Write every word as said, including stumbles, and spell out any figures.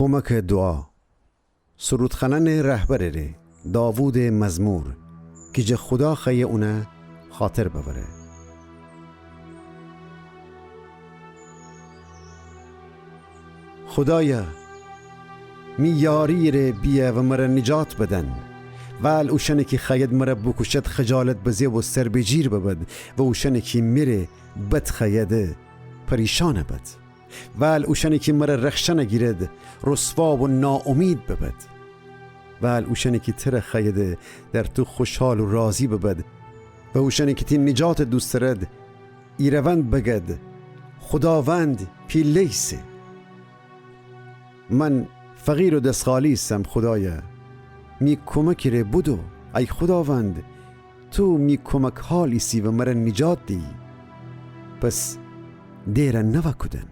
کمکٚ دوعا. سرودخوأنأنٚ رهبرٚ ره، داوودٚ مزمور، کی جٚه خودا خوأیه اونَ خاطر بأوره. خودایا، می یاری‌یٚ ره بیأ و مرَ نیجات بدن. ول اوشأنی کی خوأید مرَ بوکوشد خجالت بزه و سربیجیر ببد و اوشأنی کی مره بد خوأیده پریشأن بد. ول اوشأنی کی مرَ رخشن گیرد رسوا و ناامید ببد. ول اوشأنی کی ترَ خوأیده در تو خوشحال و راضی ببد و اوشأنی کی تی نیجاتَ دوست دأرد ایروند بگد: خوداوند پیله ایسه. من فقیر و دس‌خالی ایسم، خودایا، می کمکٚ ره بودو. ای خوداوند، تو می کمک‌حال ایسی و مرَ نیجات دیی. پس دئرَ نوأ کودن.